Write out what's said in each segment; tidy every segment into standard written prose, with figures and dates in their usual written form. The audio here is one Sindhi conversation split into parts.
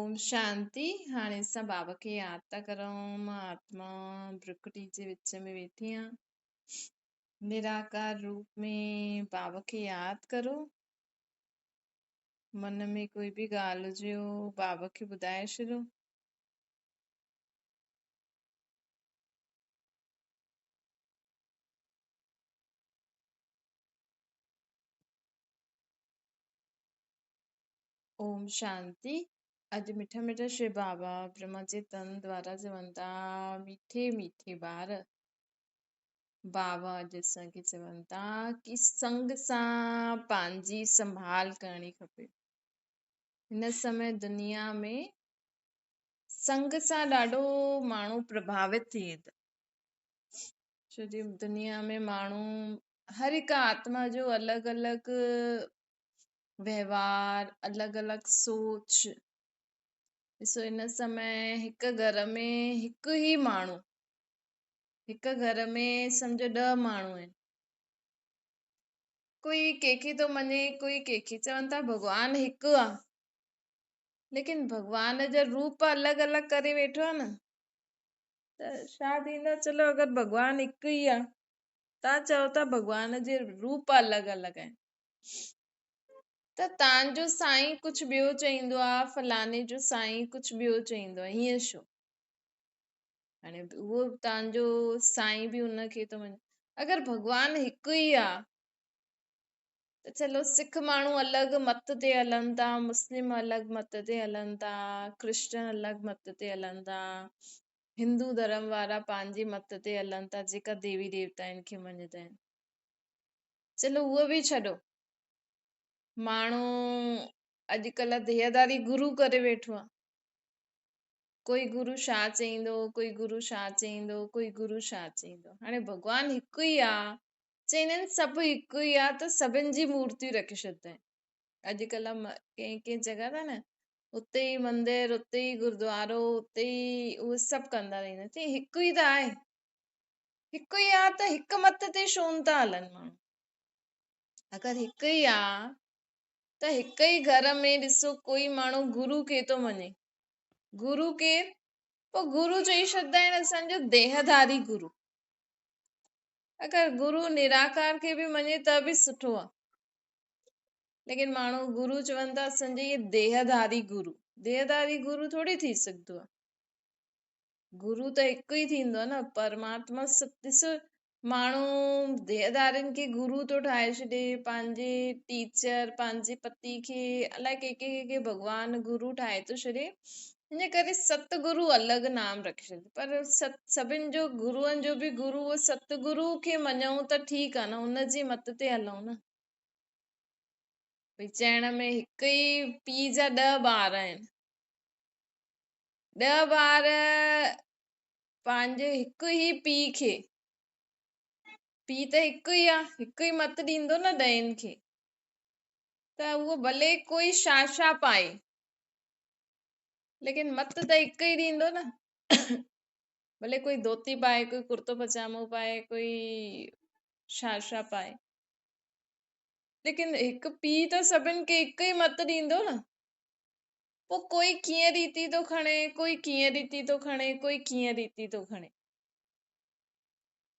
اوم شانتي. هاڻي اسان بابا کي ياد ٿا ڪرون. مان آتما برڪٽي جي وچ ۾ ويٺي آهيان. نراڪار روپ ۾ بابا کي ياد ڪرو. من ۾ ڪوئي به ڳالهه هجيو بابا کي ٻڌائي ڇڏيو. اوم شانتي. اڄ مٺا مٺا شو بابا برهما جي تن دوارا چون ٿا، مٺي مٺي ٻار، بابا اڄ اسان کي چون ٿا ڪي سنگ سان پنهنجي سنڀال ڪرڻي کپي. هن سمي دنيا ۾ سنگ سان ڏاڍو ماڻهو پرڀاوت ٿئي ٿو، ڇو جي دنيا ۾ ماڻهو هر هڪ آتما جو الڳ الڳ وهنوار، الڳ الڳ سوچ. ڏسو هن سمي هڪ گهر ۾ هڪ ئي ماڻهو، هڪ گهر ۾ سمجهو 10 ماڻهو آهن، ڪوئي ڪنهن کي ٿو مڃي، ڪوئي ڪنهن کي. چون ٿا ڀڳوان هڪ آ، ليڪن ڀڳوان جا روپ الڳ الڳ ڪري ويٺو آ نه، ته ڇا ٿيندو؟ چلو اگر ڀڳوان هڪ ئي آ، توهان چئو ٿا ڀڳوان جي روپ الڳ الڳ آهن، ته توهان جو سائين ڪجهه ٻيو چئيندو آ، فلاڻي جو سائين ڪجهه ٻيو چئيندو آ، هيئن ڇو؟ هاڻي اهو توهان جو سائين به ان کي ٿو مڃي. اگر ڀڳوان هڪ ئي آ ته چلو سک ماڻهو الڳ مت تي هلن ٿا، مسلم الڳ مت تي هلن ٿا، ڪرسچن الڳ مت تي هلن ٿا، هندو ڌرم وارا پنهنجي مت تي هلن ٿا، جيڪا ديوي ديوتائن کي مڃندا آهن. چلو اهو به ڇڏو، ماڻهو اڄڪلهه ديهداري گرو ڪري ويٺو آ. ڪوئي گرو ڇا چئيندو، ڪوئي گرو ڇا چئيندو، ڪوئي گرو ڇا چئيندو. هاڻي ڀڳوان هڪ ئي آ، چئيندا آهن سڀ هڪ ئي آ، ته سڀن جي مورتيون رکي ڇڏندا آهن. اڄڪلهه ڪنهن ڪنهن جڳهه تي نه، اتي ئي مندر، اتي ئي گردوارو، اتي ئي اهي سڀ ڪندا رهندا آهن. چئي هڪ ئي ته آهي، هڪ ئي آ ته هڪ مت تي ڇو نه ٿا هلن ماڻهو؟ اگر هڪ ئي آ ته هڪ ئي گهر ۾ ڏسو ڪوئي ماڻهو گرو کي ٿو مڃي، گرو ڪير؟ پوء گرو چئي ڇڏندا آهن اسان جو ديهڌاري گرو. اگر گرو نراڪار کي به مڃي ته به سٺو آ، ليڪن ماڻهو گرو چون ٿا اسان جو هي ديهڌاري گرو. ديهڌاري گرو ٿوري ٿي سگهندو آ، گرو ته هڪ ئي ٿيندو آ نه، پرماتما. ڏسو ماڻهو ديهڌارين کي گرو ٿو ٺاهي ڇڏي، پنهنجي ٽيچر، پنهنجي پتي کي، الائي ڪنهن کي ڪنهن کي ڀڳوان گرو ٺاهي ٿو ڇڏي. ان ڪري ست گرو الڳ نام رکي ڇڏي، پر سڀن جو گروئن جو به گرو اهو ست گرو کي مڃون ته ٺيڪ آ نه، ان جي مت تي هلون نه. ڀئي چئڻ ۾ هڪ ئي پيء جا 10 ٻار آهن، 10 ٻار پنهنجي هڪ ئي پيء کي، پيء ته هڪ ئي آ، هڪ ئي مت ڏيندو نه ڏهن کي، ته اهو ڀلي ڪوئي ڇا ڇا پائي، ليڪن مت ته هڪ ئي ڏيندو نه. ڀلي ڪوئي ڌوتي پائي، ڪوئي ڪرتو پجامو پائي، ڪوئي ڇا ڇا پائي، ليڪن هڪ پيء ته سڀن کي هڪ ئي مت ڏيندو نه. پوء ڪوئي ڪيئن ريتي ٿو کڻي، ڪوئي ڪيئن ريتي ٿو کڻي، ڪوئي ڪيئن ريتي ٿو کڻي،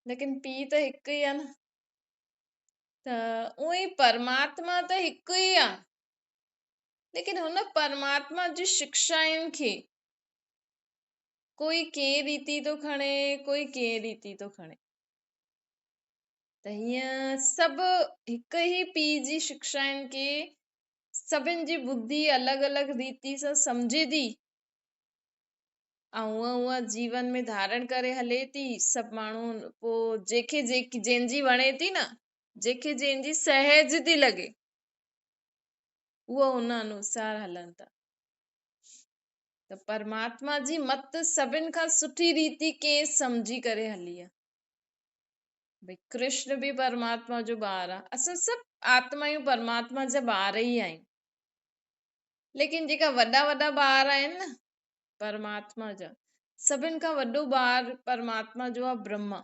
ليڪن پيء ته هڪ ئي آ نه. ته اونئن ئي پرماتما ته هڪ ئي آ، ليڪن هن پرماتما جي شڪشائن کي ڪوئي ڪنهن ريتي ٿو کڻي، ڪوئي ڪنهن ريتي ٿو کڻي. ته هيئن سڀ هڪ ئي پيء جي شڪشائن کي سڀن جي ٻڌي الڳ الڳ ريتي سان سمجهي ٿي ۽ هونء هونء جيون ۾ ڌارڻ ڪري هلي ٿي. سڀ ماڻهو پوء جيکي جنهن جي وڻي ٿي نه، جيکي جنهن جي سهج ٿي لڳي، اهو ان انوسار هلن ٿا. ته پرماتما جي مت سڀن کان سٺي ريتي ڪنهن سمجهي ڪري هلي آ. ڀئي ڪرشن به پرماتما جو ٻار آ، اسان سڀ آتمايون پرماتما جا ٻار ئي آهيون، ليڪن جيڪا وڏا وڏا ٻار آهن نه پرماتما جا، سڀن کان وڏو ٻار پرماتما جو آ برهما،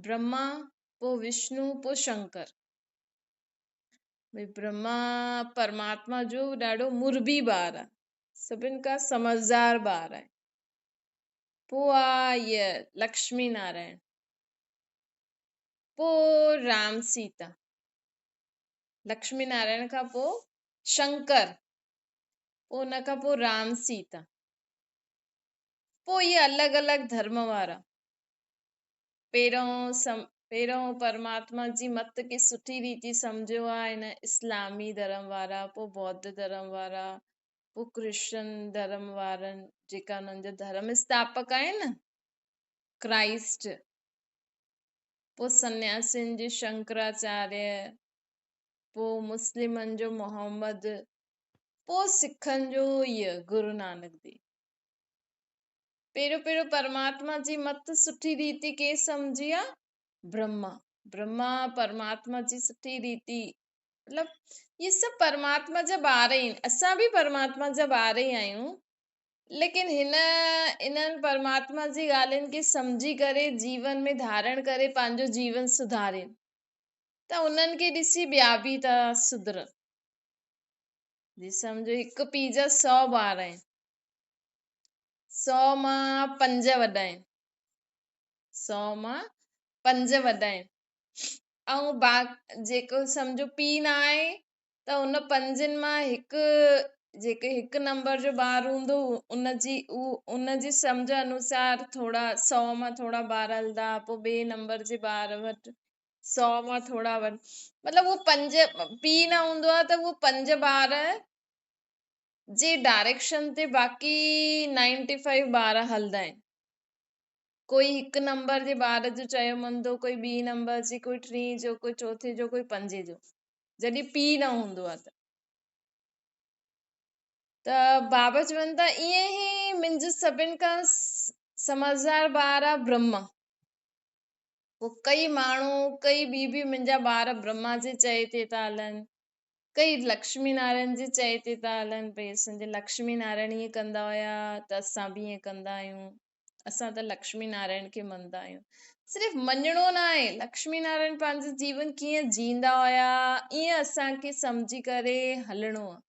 برهما پوء وشنو پوء شنڪر. ڀئي برهما پرماتما جو ڏاڍو مربي ٻار آ. सभिनि खां समझदार ॿार आहे। पोइ आहे इहा लक्ष्मी नारायण, पोइ राम सीता, लक्ष्मी नारायण खां पोइ शंकर, पोइ उन खां पोइ राम सीता, पोइ इहे अलॻि अलॻि धर्म वारा। पहिरियों पहिरियों परमात्मा जी मत खे सुठी रीति सम्झियो आहे हिन इस्लामी धर्म वारा, पोइ बौद्ध धर्म वारा, पोइ क्रिश्चन धर्म वारनि, जेका हुननि जा धर्म स्थापक आहिनि न, क्राइस्ट, पोइ सन्यासियुनि जी शंकराचार्य, पोइ मुस्लिमनि जो मोहम्मद, पोइ सिखनि जो इहो गुरु नानक देव। पहिरियों पहिरियों परमात्मा जी मत सुठी रीति केरु सम्झी आहे? ब्रह्मा। ब्रह्मा परमात्मा जी सुठी रीति, मतिलबु इहे सभु परमात्मा जा ॿार आहिनि। असां बि परमात्मा जा ॿार ई आहियूं, लेकिन हिन इन्हनि परमात्मा जी ॻाल्हियुनि खे सम्झी करे जीवन में धारण करे पंहिंजो जीवन सुधारे, त उन्हनि खे ॾिसी ॿिया बि था सुधरनि। जी सम्झो हिकु पीउ जा 100 ॿार आहिनि, 100 मां 5 वॾा आहिनि, 100 मां 5 वॾा आहिनि, ऐं बा जेको सम्झो पीउ न आहे त उन पंजनि मां हिकु जेके हिकु नंबर जो ॿार हूंदो उनजी सम्झ अनुसार थोरा 100 मां थोरा ॿार हलंदा, पोइ ॿिए नंबर जे ॿार वटि 100 मां थोरा वटि, मतिलबु उहो 5 पीउ न हूंदो आहे त उहो 5 ॿार जे डायरेक्शन ते बाक़ी 95 ॿार हलंदा आहिनि। कोई हिकु नंबर जे ॿार जो चयो मञंदो, कोई ॿी नंबर जे, कोई टीं जो, कोई चोथे जो, कोई पंजे जो, जॾहिं पीउ न हूंदो आहे त। त बाबा चवनि था ईअं ई मुंहिंजो सभिनि खां समझदार ॿार आहे ब्रह्मा। पोइ कई माण्हू, कई ॿी बि मुंहिंजा ॿार ब्रह्मा जे चए ते था हलनि, कई लक्ष्मी नारायण जे चए ते था हलनि, भई असांजे लक्ष्मी नारायण ईअं कंदा हुया त असां बि ईअं कंदा आहियूं, असां त लक्ष्मी नारायण खे मञंदा आहियूं। सिर्फ़ु मञणो न आहे, लक्ष्मी नारायण पंहिंजो जीवन कीअं जीअंदा हुया ईअं असांखे सम्झी करे हलणो आहे।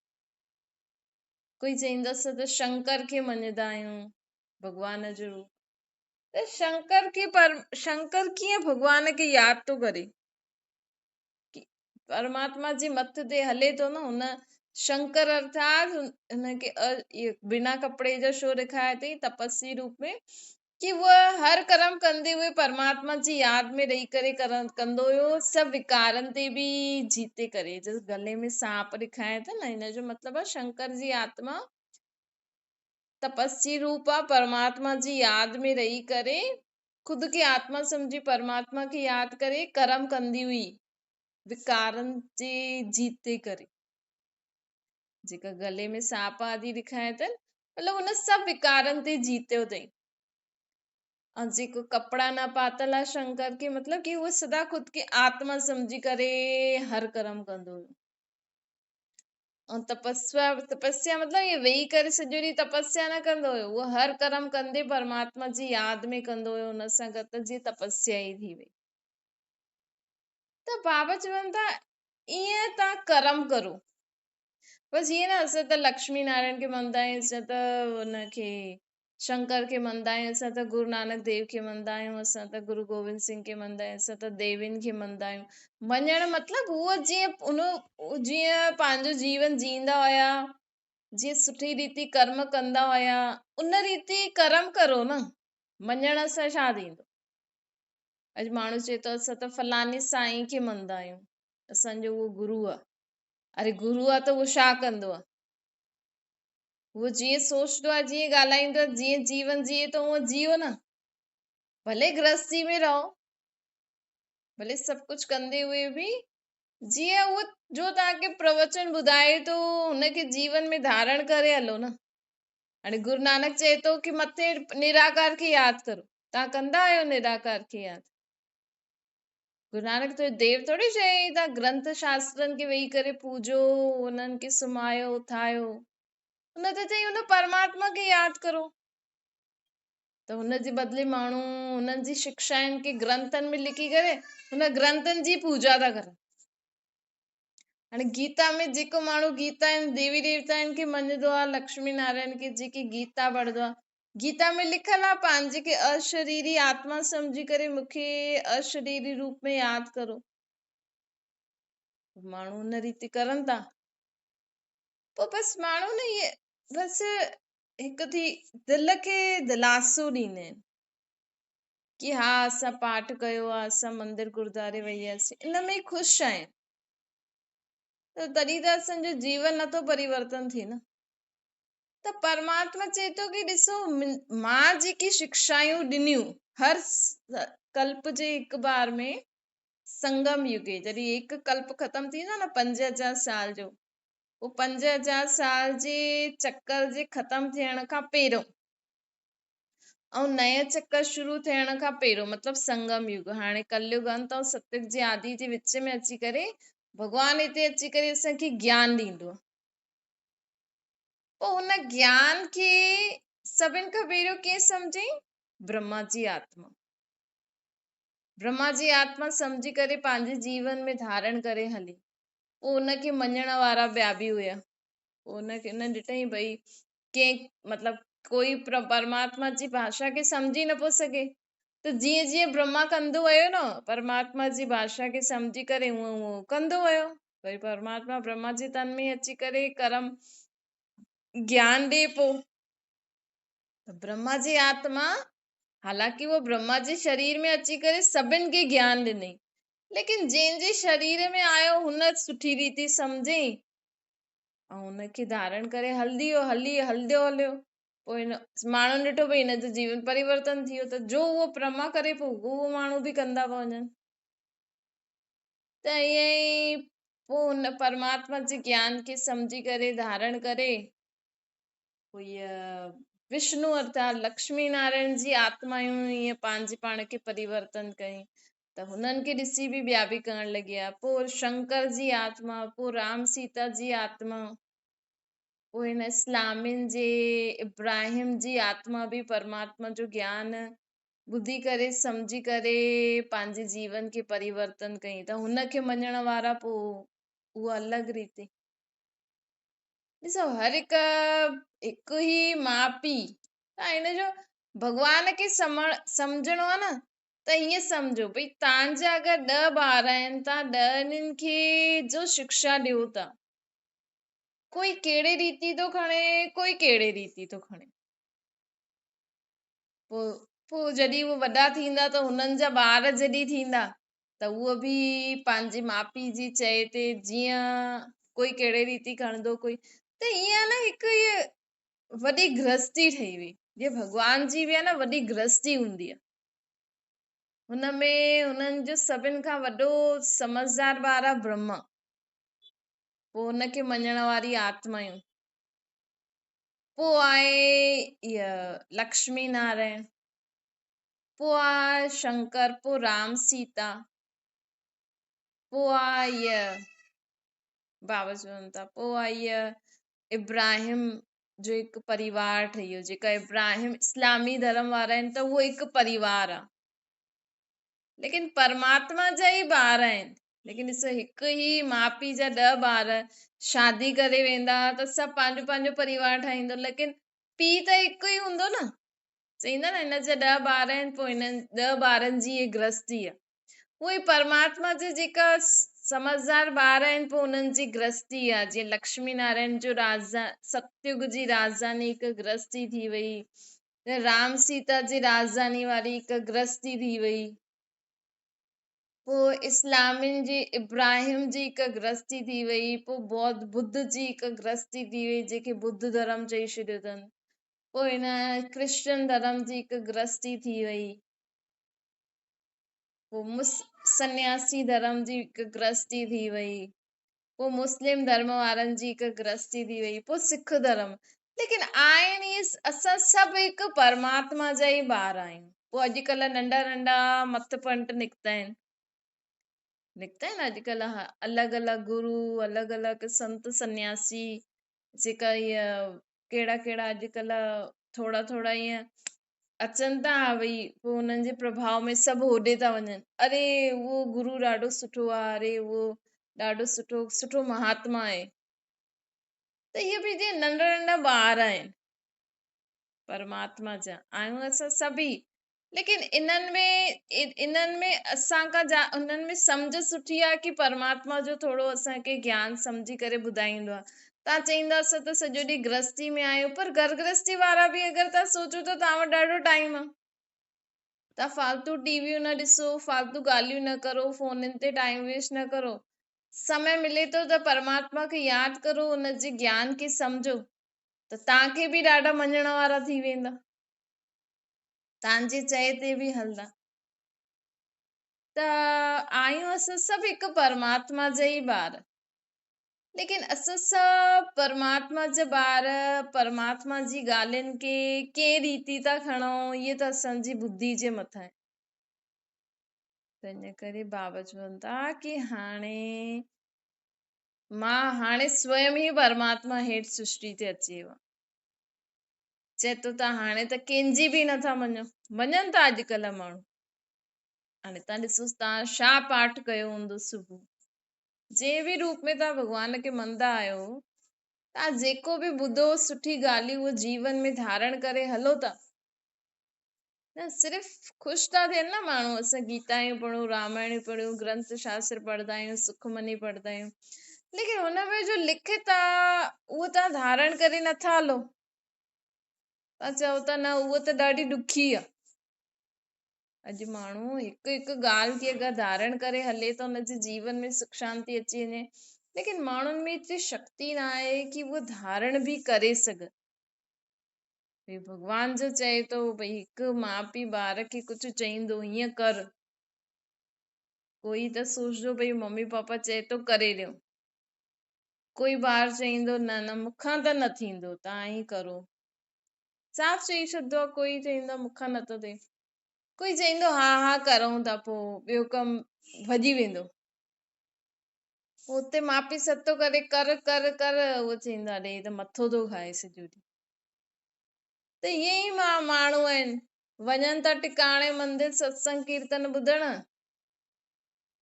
कोई चईंदो असां त शंकर खे मञंदा आहियूं, भॻवान जो रूप, त शंकर खे पर शंकर कीअं भॻवान खे यादि थो करे? परमात्मा जे मत ते हले थो न। हुन शंकर अर्थात हुनखे इहो बिना कपिड़े जो शो ॾेखारे अथई तपस्वी रूप में, की उहो हर कर्म कंदे हुए परमात्मा जी यादि में रही करे कंदो हुयो, सभु विकारनि ते बि जीते करे। जो गले में सांप ॾेखारे था न, हिन जो मतिलबु आहे शंकर जी आत्मा तपस्वी रूप आहे, परमात्मा जी यादि में रही करे ख़ुदि खे आत्मा सम्झी परमात्मा खे यादि करे कर्म कंदी हुई, विकारनि जे जीते करे। जेका गले में सांप आदि ॾेखारे अथनि, मतिलबु हुन सभु विकारनि ते जीतियो अथई। ऐं जेको कपिड़ा न पातल आहे शंकर खे, मतिलबु की उहो सदा ख़ुदि खे आत्मा सम्झी करे हर कर्म कंदो हुयो। ऐं तपस्या, तपस्या मतिलबु इहो वेही करे सॼो ॾींहुं तपस्या न कंदो हुयो, उहो हर कर्म कंदे परमात्मा जी यादि में कंदो हुयो, हुन सां गॾु त जीअं तपस्या ई थी वई। त बाबा चवनि था ईअं तव्हां कर्म करो, बसि ईअं न असां त लक्ष्मी नारायण खे मञंदा आहियूं, असां त हुनखे शंकर खे मञंदा आहियूं, असां त गुरु नानक देव खे मञंदा आहियूं, असां त गुरु गोविंद सिंह खे मञंदा आहियूं, असां त देवियुनि खे मञंदा आहियूं। मञणु मतिलबु उहो जीअं उन जीअं पंहिंजो जीवन जीअंदा हुया, जीअं सुठी रीति कर्म कंदा हुया, उन रीति कर्म करो न। मञण सां छा थींदो? अॼु माण्हू चए थो असां त फलाणे साईं खे मञंदा आहियूं, असांजो उहो गुरू आहे। अरे गुरू आहे त उहो छा कंदो आहे? उहो जीअं सोचंदो आहे, जीअं ॻाल्हाईंदो आहे, जीअं जीवन जीए थो उअं जीओ न। भले गृहस्थी में रहो, भले सभु कुझु कंदे हुए बि जीअं उहो जो तव्हांखे प्रवचन ॿुधाए थो हुनखे जीवन में धारण करे हलो न। हाणे गुरु नानक चए थो की मथे निराकार खे यादि करो, तव्हां कंदा आहियो निराकार खे यादि? गुरु नानक तो देव थोरी चए तव्हां ग्रंथ शास्त्रनि खे वेही करे पूजो, उन्हनि खे सुम्हायो उथायो। हुन त चई हुन परमात्मा खे यादि करो। त हुनजे बदिले माण्हू हुननि जी शिक्षाउनि खे ग्रंथनि में लिखी करे हुन ग्रंथनि जी पूजा था करनि। هاڻي گيتا ۾ جيڪو ماڻهو گيتا ۽ ديوي ديوتائن کي مڃندو آهي، لڪشمي نارائڻ کي جيڪي گيتا پڙهندو آهي، گيتا ۾ لکيل آهي پنهنجي کي اشريري آتما سمجهي ڪري مون کي اشريري روپ ۾ ياد ڪرو. ماڻهو ان ريتي ڪرن ٿا. پوء بس ماڻهو نه اهي بس هڪ ٿي دل کي دلاسو ڏيندا آهن ڪي ها اسان پاٺ ڪيو آهي، اسان مندر گردواري وئي هئاسين، ان ۾ ئي خوش آهن. ته تڏهن ته اسان جو جيون نٿو پريورتن ٿئي نه. ته پرماتما چئي ٿو ڪي ڏسو مان جيڪي شڪشايون ڏنيون هر ڪلپ جي هڪ بار ۾ سنگم يگي جڏهن هڪ ڪلپ ختم ٿيندو نه 5000 سال جو، پوء 5000 سال جي چڪر جي ختم ٿيڻ کان پهريون ۽ نئين چڪر شروع ٿيڻ کان پهريون مطلب سنگم يگ، هاڻي ڪليگ انت ۽ ستيگ جي آدي جي وچ ۾ اچي ڪري ڀڳوان هتي اچي ڪري اسان کي گيان ڏيندو آهي. پوء هن گيان کي سڀن کان پهريون ڪنهن سمجهي؟ برهما جي آتما. برهما جي آتما سمجهي ڪري پنهنجي جيون ۾ ڌارڻ ڪري هلي. پوء ان کي مڃڻ وارا ٻيا به هيا. پوء ان کي ان ڏٺائين ڀئي ڪنهن مطلب ڪوئي پرماتما جي ڀاشا کي سمجهي نه پيو سگهي ته جيئن جيئن برهما ڪندو ويو نه پرماتما جي ڀاشا کي سمجهي ڪري هونئن هونئن ڪندو ويو. وري پرماتما برهما جي تن ۾ اچي ڪري ڪرم گيان ڏي پيو. ته برهما جي آتما حالانڪه اهو برهما جي شرير ۾ اچي ڪري سڀن کي گيان ڏنئي، ليڪن جنهن جي شرير ۾ آيو هن سٺي ريتي سمجهي ۽ ان کي ڌارڻ ڪري هلندي ويو، هلي هلندو هليو. پوء هن ماڻهن ڏٺو ڀئي هن جو جيون پريورتن ٿي ويو ته جو اهو پرما ڪري پيو اهو ماڻهو به ڪندا پيا وڃن. ته ائين ئي پوء هن پرماتما جي گيان کي سمجهي ڪري ڌارڻ ڪري پوء هيء وشنو ارٿات لڪشمي نارائڻ جي آتمائون ائين پنهنجي پاڻ کي پريورتن ڪيائين ته هنن کي ڏسي به ٻيا به ڪرڻ لڳيا. پوء شنڪر جي آتما، پوء رام سيتا جي آتما، پوء هن اسلامين جي ابراهيم جي آتما به پرماتما جو گيان ٻڌي ڪري سمجهي ڪري پنهنجي جيون کي پريورتن ڪيائين ته هن کي مڃڻ وارا پوء اهو الڳ ريتي. ڏسو هر هڪ هڪ ئي ماء پيء ته هن جو ڀڳوان کي سمجهڻو آهي نه ته ائين سمجهو ڀئي توهان جا اگر 10 ٻار آهن توهان ڏهن کي جو شڪشا ڏيو ٿا ڪوئي ڪهڙي ريتي ٿو کڻي ڪوئي ڪهڙي ريتي ٿو کڻي. پوء جڏهن هو وڏا ٿيندا ته هنن جا ٻار جڏهن ٿيندا ته اهو به پنهنجي ماء پيء جي چئي تي جيئن ڪوئي ڪهڙي ريتي کڻندو ڪوئي ته ائين نه هڪ هيء وڏي گرهستي ٺهي وئي. جيئن ڀڳوان جي به آهي نه وڏي گرهستي هوندي آهي. هن ۾ هنن جو سڀن کان وڏو سمجهدار ٻار آهي برهما. پوء هن کي مڃڻ واري آتمايون. پوء آهي هيء لڪشمي نارائڻ. پوء آهي شنڪر، پوء رام سيتا، پوء آهي هيء بابا چون ٿا، پوء آهي هيء ابراهيم جو هڪ پريوار ٺهي ويو، جيڪا ابراهيم اسلامي ڌرم وارا آهن ته اهو هڪ پريوار آهي، ليڪن پرماتما جا ئي ٻار آهن. ليڪن ڏسو هڪ ئي ماء پيء جا 10 ٻار شادي ڪري ويندا ته سڀ پنهنجو پنهنجو پريوار ٺاهيندو، ليڪن پيء ته هڪ ئي هوندو نه. چئيندا نه هن جا 10 ٻار آهن پوء هنن 10 ٻارن جي هيء گرهستي آهي. اهو ئي پرماتما جا جيڪا سمجهدار ٻار آهن پوء انهن جي گرهستي آهي. جيئن لڪشمي نارائڻ جو ستيگ جي راڄڌاني هڪ گرهستي ٿي وئي، رام سيتا جي راڄڌاني واري هڪ گرهستي ٿي وئي، پوء اسلامين جي ابراهيم جي هڪ گرهستي ٿي وئي، پوء بوڌ ٻڌ جي هڪ گرهستي ٿي وئي جنهن کي ٻڌ ڌرم چئي ڇڏيو اٿن، پوء هن ڪرسچن ڌرم جي هڪ گرهستي ٿي وئي، پوء سنياسي ڌرم جي هڪ گرهستي ٿي وئي، پوء مسلم ڌرم وارن جي هڪ گرهستي ٿي وئي، پوء سک ڌرم. ليڪن آهن اهي اسان سڀ هڪ پرماتما جا ئي ٻار آهيون. پوء اڄڪلهه ننڍا ننڍا مت پنٽ نڪتا آهن، نڪتا آهن اڄڪلهه الڳ الڳ گرو، الڳ الڳ سنت سنياسي، جيڪا هيء ڪهڙا ڪهڙا اڄڪلهه ٿورا ٿورا ائين اچن ٿا ڀئي پوء انهن جي پرڀاء ۾ سڀ هوڏي ٿا وڃن، اري اهو گرو ڏاڍو سٺو آهي، اري اهو ॾाढो सुठो सुठो महात्मा आहे। त इहे बि जीअं नंढा नंढा ॿार आहिनि परमात्मा जा, आहियूं असां सभई, लेकिन इन्हनि में असां खां जा उन्हनि में सम्झ सुठी आहे की परमात्मा जो थोरो असांखे ज्ञान सम्झी करे ॿुधाईंदो आहे। तव्हां चईंदा असां त सॼो ॾींहुं गृहस्थी में आहियूं, पर घर गृहस्थी वारा बि अगरि तव्हां सोचो त तव्हां वटि ॾाढो टाइम आहे। तव्हां फालतू टीवीयूं न ॾिसो, फालतू ॻाल्हियूं न करो, फ़ोननि ते टाइम वेस्ट न करो। समय मिले थो त परमात्मा खे यादि करो, उनजे ज्ञान खे सम्झो, त तव्हांखे बि ॾाढा मञण वारा थी वेंदा, तव्हांजे चए ते बि हलंदा। त आहियूं असां सभु हिकु परमात्मा जा ई ॿार, लेकिन असां सभु परमात्मा जा ॿार परमात्मा जी ॻाल्हियुनि खे कंहिं रीति था खणूं, इहे त असांजी बुद्धि जे मथां आहे। त इन करे बाबा चवनि था की हाणे मां हाणे स्वयं ई परमात्मा हेठि सृष्टि ते अची वियो आहियां। चए थो त हाणे त कंहिंजी बि नथा मञो, मञनि था अॼुकल्ह माण्हू। हाणे तव्हां ॾिसो तव्हां छा पाठ कयो हूंदो सुबुह, जंहिं बि रूप में तव्हां भॻवान खे मञंदा आहियो, तव्हां जेको बि ॿुधो सुठी ॻाल्हियूं उहो जीवन में धारण करे हलो था, न सिर्फ़ ख़ुशि था थियनि न माण्हू। असां गीतायूं पढ़ूं, रामायण पढ़ूं, ग्रंथ शास्त्र पढ़ंदा आहियूं, सुखमनी पढ़ंदा आहियूं, लेकिन हुन में जो लिखित आहे उहो तव्हां धारण करे नथा हलो। तव्हां चओ था न उहो त ॾाढी ॾुखी आहे। अॼु माण्हू हिकु हिकु ॻाल्हि खे अगरि धारण करे हले त हुनजे जीवन में सुख शांति अची वञे, लेकिन माण्हुनि में एतिरी शक्ति न आहे की उहो धारण बि करे सघनि। भई भॻवान जो चए थो, भई हिकु माउ पीउ ॿार खे कुझु चईंदो हीअं कर, कोई त सोचंदो भई मम्मी पापा चए थो करे ॾियो, कोई ॿार चईंदो न न मूंखां त न थींदो, तव्हां ई करो, साफ़ चई छॾींदो आहे। कोई चईंदो मूंखां नथो थिए, कोई चईंदो हा हा करूं था, पोइ ॿियो कमु भॼी वेंदो। पोइ उते माउ पीउ सतो करे कर कर कर, उहो चईंदो आहे अरे त मथो थो खाए सॼो ॾींहुं। त ईअं ई माण्हू आहिनि, वञनि था टिकाणे मंदिर सत्संग कीर्तन ॿुधण,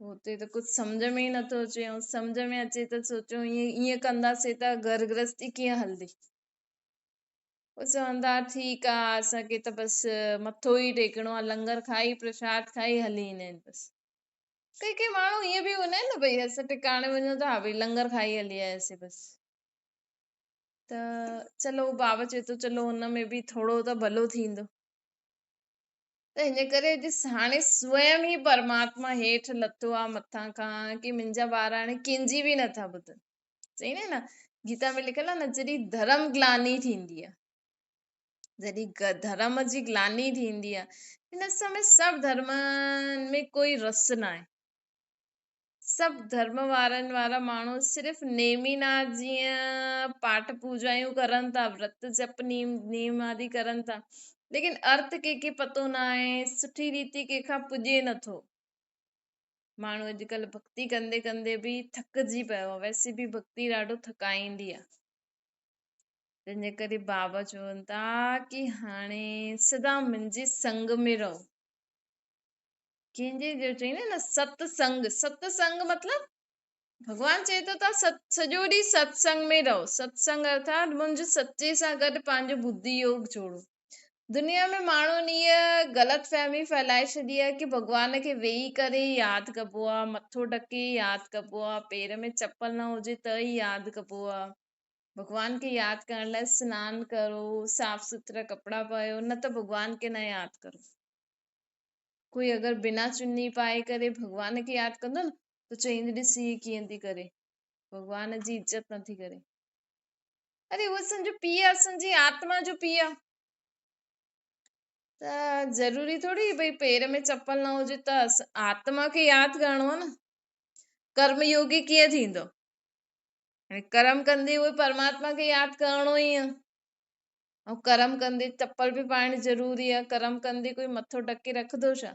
हुते त कुझु सम्झ में ई नथो अचे, ऐं सम्झ में अचे त सोचो ईअं ईअं कंदासीं त घर गृहस्थी कीअं हलंदी। पोइ चवंदा ठीकु आहे, असांखे त बसि मथो ई टेकणो आहे, लंगर खाई प्रसाद खाई हली ईंदा आहिनि बसि। कई कई माण्हू ईअं बि हूंदा आहिनि न, भई असां टिकाणे वञूं था, हा भई लंगर खाई हली आयासीं बसि। त चलो बाबा चए थो चलो हुन में बि थोरो त भलो थींदो। त हिन करे ॾिस हाणे स्वयं ई परमात्मा हेठि लथो आहे मथां खां की मुंहिंजा ॿार हाणे कंहिंजी बि नथा ॿुधनि। चईंदा आहिनि न गीता में लिखियलु आहे न, जॾहिं धर्म ग्लानी थींदी आहे, जॾहिं धर्म जी ग्लानी थींदी आहे, हिन समय सभु धर्मनि में कोई रस न आहे। सभु धर्म वारनि वारा माण्हू सिर्फ़ नेमीनाथ जीअं पाठ पूजायूं करनि था, व्रत जप नीम नियम आदि करनि था, लेकिन अर्थ कंहिंखे पतो न आहे, सुठी रीति कंहिंखां पुॼे नथो। माण्हू अॼुकल्ह भक्ति कंदे कंदे बि थकिजी पियो आहे, वैसे बि भक्ति ॾाढो थकाईंदी आहे। तंहिंजे करे बाबा चवनि था की हाणे सदा मुंहिंजे संग में रहो। कंहिंजे जो चईंदा आहिनि न सत्संग, सत्संग मतिलबु भॻवान चए थो तव्हां सॼो ॾींहुं सत्संग में रहो। सत्संग अर्थात मुंहिंजे सच्चे सां गॾु पंहिंजो बुद्धि योग जोड़ो। दुनिया में माण्हुनि इहा ग़लति फ़हमी फैलाए छॾी आहे की भॻवान खे वेही करे यादि कबो आहे, मथो ढके यादि कबो आहे, पेर में चपल न हुजे त ई यादि कबो आहे। भॻवान खे यादि करण लाइ सनानु करो, साफ़ सुथरा कपिड़ा पायो, न त भॻवान खे न यादि करो। कोई अगरि बिना चुन्नी पाए करे भॻवान खे यादि कंदो न त चईंदो ॾिस हीअ कीअं थी करे, भॻवान जी इज़त नथी करे। अरे उहो असांजो पीउ आहे, असांजी आत्मा जो पीउ आहे, त ज़रूरी थोरी भई पेर में चपल न हुजे त आत्मा खे यादि करिणो आहे न। कर्मयोगी कीअं थींदो? हाणे कर्म कंदे उहे परमात्मा खे यादि करिणो ई आहे, ऐं कर्म कंदे चपल बि पाइणु ज़रूरी आहे। कर्म कंदे कोई मथो ढके रखंदो छा?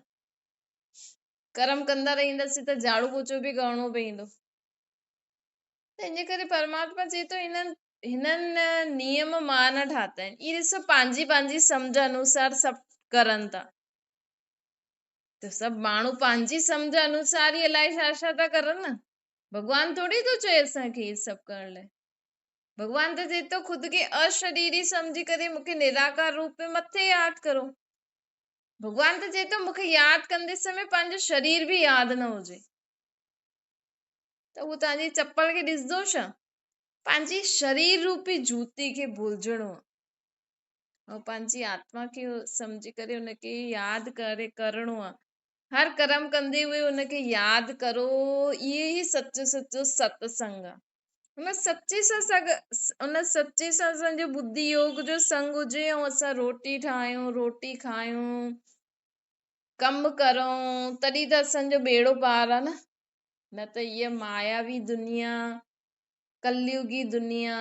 कर्म कंदा रहींदासीं त झाड़ू पोछो बि करिणो पवंदो। त इन करे परमात्मा चए थो हिननि नियम मां न ठाता आहिनि, इहे ॾिसो पंहिंजी पंहिंजी सम्झ अनुसार सभु करनि था। त सभु माण्हू पंहिंजी सम्झ अनुसार ई अलाए छा छा था करनि न। ڀڳوان ٿوري ٿو چئي اسان کي هي سڀ ڪرڻ لاء. ڀڳوان ته چئي ٿو خود کي اشريري سمجهي ڪري مون کي نراڪار روپ ۾ مٿي ياد ڪرو. ڀڳوان ته چئي ٿو مون کي ياد ڪندي سمي پنهنجو شرير به ياد نه هجي. ته هو توهان جي چپل کي ڏسندو ڇا؟ پنهنجي شرير روپي جوتي کي ڀلجڻو آهي ۽ پنهنجي آتما کي سمجهي ڪري ان کي ياد ڪري ڪرڻو آهي. هر ڪرم ڪندي هئي ان کي ياد ڪرو. اهي ئي سچو سچو ستسنگ آهي. ان سچي سان سگ ان سچي سان اسان جو ٻڌي يوگ جو سنگ هجي ۽ اسان روٽي ٺاهيون، روٽي کايون، ڪم ڪرون، تڏهن ته اسان جو ٻيڙو پار آهي نه. نه ته هيء ماياوي دنيا، ڪليوگي دنيا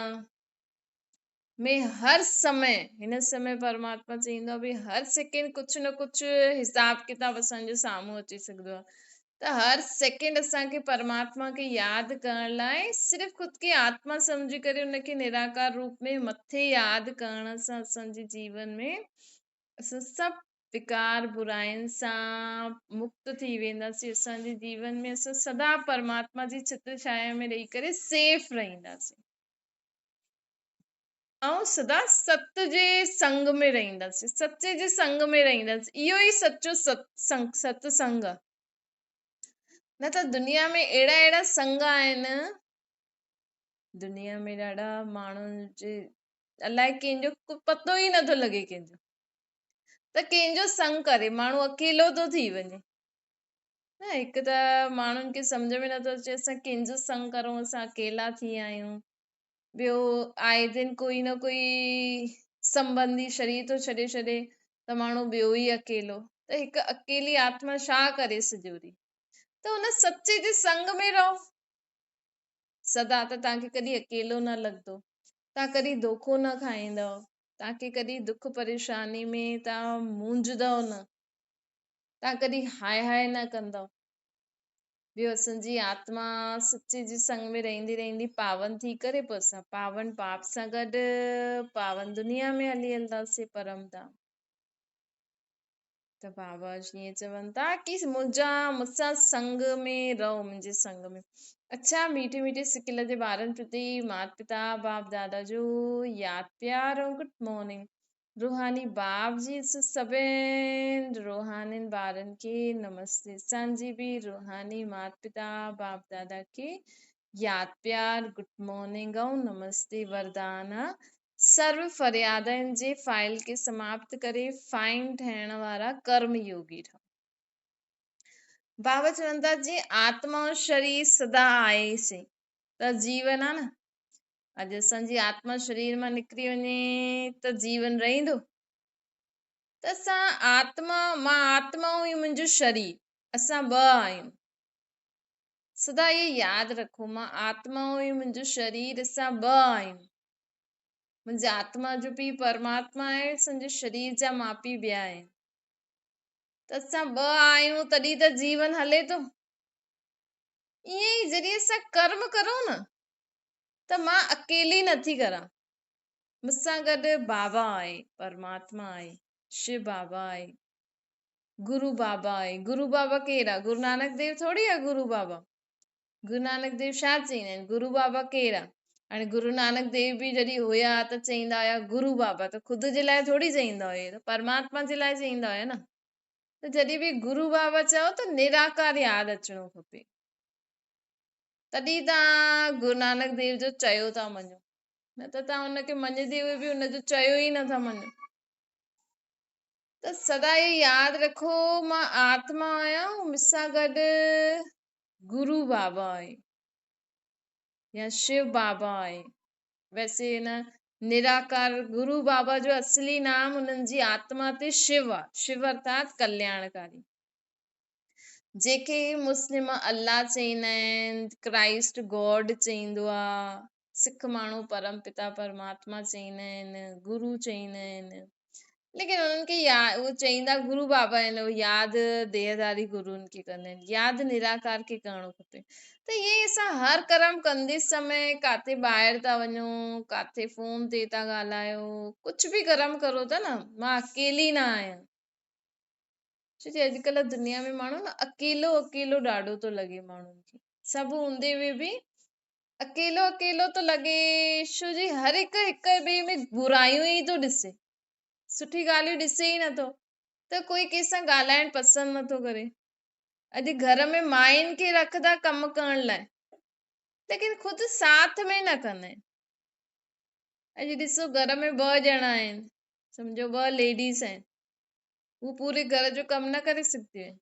۾ هر سمي، هن سمي پرماتما چئيندو آهي ڀئي هر سيڪنڊ ڪجهه نه ڪجهه حساب ڪتاب اسان جي سامهون اچي سگهندو آهي. ته هر سيڪنڊ اسان کي پرماتما کي ياد ڪرڻ لاء صرف خود کي آتما سمجهي ڪري ان کي نراڪار روپ ۾ مٿي ياد ڪرڻ سان اسان جي جيون ۾ اسان سڀ وڪار براين سان مڪت ٿي وينداسين. اسان جي جيون ۾ اسان سدا پرماتما جي ڇتر ڇايا ۾ رهي ڪري سيف رهنداسين ۽ سدا ست جي سنگ ۾ رهنداسين، سچي جي سنگ ۾ رهنداسين. اهو ئي سچو ست سنگ آهي. نه ته دنيا ۾ اهڙا اهڙا سنگ آهن، دنيا ۾ ڏاڍا ماڻهن جي الائي ڪنهن جو پتو ئي نٿو لڳي ڪنهن جو ته ڪنهن جو سنگ ڪري، ماڻهو اڪيلو ٿو ٿي وڃي. نه هڪ ته ماڻهن کي سمجهه ۾ نٿو اچي اسان ڪنهن جو سنگ ڪرون، اسان اڪيلا ٿي ويا آهيون. ٻيو آئي دن ڪوئي نه ڪوئي سنبنڌي شرير ٿو ڇڏي ڇڏي ته ماڻهو ٻيو ئي اڪيلو. ته هڪ اڪيلي آتما ڇا ڪري سڄو ڏينهن؟ ته ان سچي جي سنگ ۾ رهو سدا، ته توهان کي ڪڏهن اڪيلو نه لڳندو، توهان ڪڏهن دوکو نه کائيندؤ، توهان کي ڪڏهن دک پريشاني ۾ توهان مونجهندؤ نه، توهان ڪڏهن هاء هاء نه ڪندؤ. ٻيو اسان جي آتما سچي جي سنگ ۾ رهندي رهندي پاون ٿي ڪري پوء اسان پاون پاپ سان گڏ پاون دنيا ۾ هلي هلنداسين پرم ڌام. ته بابا ائين چون ٿا ڪي منهنجا مون سان سنگ ۾ رهو، منهنجي سنگ ۾. اڇا ميٺي ميٺي سڪل جي ٻارن پرتي مات پتا باپ دادا جو ياد پيار ۽ گڊ مارننگ. روحاني باپ جي سڀن روحانين ٻارن کي نمستي. اسان جي به روحاني مات پتا باپ دادا کي ياد پيار گڊ مارننگ ۽ نمستي. وردان سرو فريادن جي فائل کي سماپت ڪري فائن ٺهڻ وارا ڪرم يوگي ٺهو. بابا چون ٿا جيئن آتما ۽ شرير سدا آهي سي ته جيون آ نه. اڄ اسان جي آتما شرير مان نڪري وڃي ته جيون رهندو؟ ته اسان آتما، مان آتما ۽ منهنجو شرير، اسان ٻه آهيون. سدا اهو ياد رکو، مان آتما ۽ منهنجو شرير، اسان ٻه آهيون. منهنجي آتما جو پيء پرماتما آهي، اسان جي شرير جا ماء پيء ٻيا آهن. ته اسان ٻه آهيون تڏهن ته جيون هلي ٿو. ائين ئي جڏهن اسان ڪرم ڪرون نه ته مان اڪيلي نٿي ڪران، مون سان گڏ بابا آهي، پرماتما آهي، شو بابا آهي، گرو بابا آهي. گرو بابا ڪير آهي؟ گرو نانڪ ديو ٿوري آهي گرو بابا. گرو نانڪ ديو ڇا چئيندا آهن؟ گرو بابا ڪير آهي؟ هاڻي گرو نانڪ ديو به جڏهن هيا ته چئيندا هيا گرو بابا، ته خود جي لاء ٿوري چئيندا هيا، ته پرماتما جي لاء چئيندا هيا نه. ته جڏهن به گرو بابا چئو ته نراڪار ياد اچڻو کپي، تڏهن توهان گرو نانڪ ديو جو چيو ٿا مڃو، نه ته توهان ان کي مڃيندي هئي به ان جو چيو ئي نٿا مڃو. ته سدا اهو ياد رکو مان آتما آهيان، مون سان گڏ گرو بابا آهي يا شو بابا آهي. ويسي هن نراڪار گرو بابا جو اصلي نام انهن جي آتما تي شو آهي، شو ارٿات ڪلياڻڪاري، جيڪي مسلم الله چئيندا آهن، ڪرائسٽ گاڊ چئيندو آهي، سک ماڻهو پرم پتا پرماتما چئيندا آهن، گرو چئيندا آهن، ليڪن انهن کي يا اهو چئيندا گرو بابا آهن، اهو ياد ديهداري گرون کي ڪندا آهن، ياد نراڪار کي ڪرڻو کپي. ته ائين ئي اسان هر ڪرم ڪندي سمي ڪاٿي ٻاهر ٿا وڃون، ڪاٿي فون تي ٿا ڳالهايو، ڪجهه به ڪرم ڪرو ٿا نه، مان اڪيلي نه آهيان. ڇو جي اڄڪلهه دنيا ۾ ماڻهو نه اڪيلو اڪيلو ڏاڍو ٿو لڳي ماڻهن کي. सभु हूंदे हुए बि अकेलो अकेलो थो लॻे, छो जी हर हिकु हिक ॿिए में बुरायूं ई थो ॾिसे, सुठी ॻाल्हियूं ॾिसे ई नथो, त कोई कंहिंसां ॻाल्हाइणु पसंदि नथो करे। अॼु घर में माइनि खे रखंदा कमु करण लाइ, लेकिन ख़ुदि साथ में न कंदा आहिनि। अॼु ॾिसो घर में ॿ ॼणा आहिनि, सम्झो ॿ लेडीज़ आहिनि, हू पूरे घर जो कमु न करे सघंदियूं आहिनि,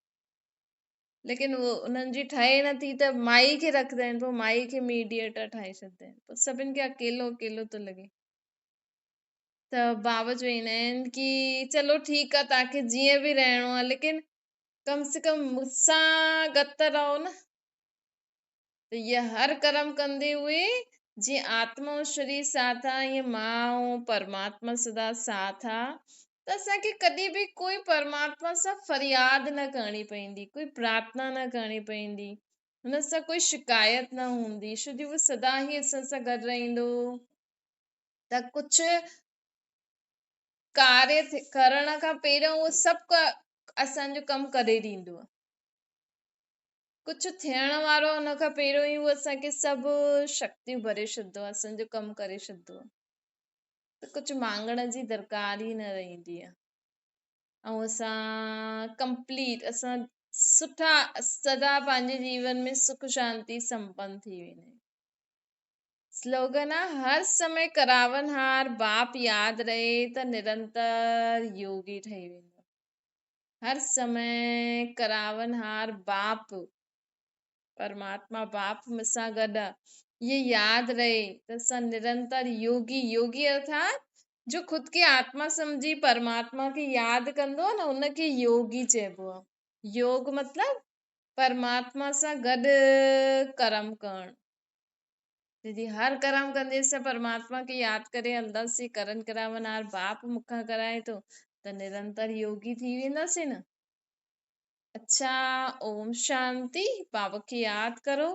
लेकिन उहो उन्हनि जी ठहे नथी त माई खे रखंदा आहिनि, पोइ माई खे मीडिएटर ठाहे छॾींदा आहिनि, पोइ सभिनि खे अकेलो अकेलो थो लॻे। त बाबा चवंदा आहिनि की चलो ठीकु आहे, तव्हांखे जीअं बि रहणो आहे, लेकिन कम से कम मूंसां गॾु त रहो न। त इहा हर कर्म कंदे हुए जीअं आत्मा ऐं शरीर साथ आहे, ईअं मां ऐं परमात्मा सदा साथ आहे, त असांखे कॾहिं बि कोई परमात्मा सां फरियाद न करणी पवंदी, कोई प्रार्थना न करणी पवंदी, हुन सां कोई शिकायत न हूंदी, छो जो उहो सदा ई असां सां गॾु रहंदो। त कुझु कार्य करण खां पहिरियों उहो सभु असांजो कमु करे ॾींदो आहे। कुझु थियण वारो हुन खां पहिरियों ई उहो असांखे सभु शक्तियूं भरे छॾींदो आहे, असांजो कमु करे छॾींदो आहे, त कुझु मांगण जी दरकार ई न रहंदी आहे। ऐं असां कंप्लीट, असां सुठा सदा पंहिंजे जीवन में सुख शांति संपन्न थी वेंदा आहियूं। स्लोगन आहे, हर समय करावनहार बाप यादि रहे त निरंतर योगी ठही वेंदो। हर समय करावनहार बाप, परमात्मा बाप मूंसां गॾु आहे, इहे यादि रहे त असां निरंतर योगी, योगी अर्थात जो ख़ुदि खे आत्मा सम्झी परमात्मा खे यादि कंदो आहे न, उनखे योगी चइबो आहे। योग मतिलबु परमात्मा सां गॾु कर्म करणु। यदि हर कर्म कंदे असां परमात्मा खे यादि करे हलंदासीं, करण करावनहार बाप मूंखां कराए थो, त निरंतर योगी थी वेंदासीं न। अच्छा, ओम शांति। बाबा खे यादि करो।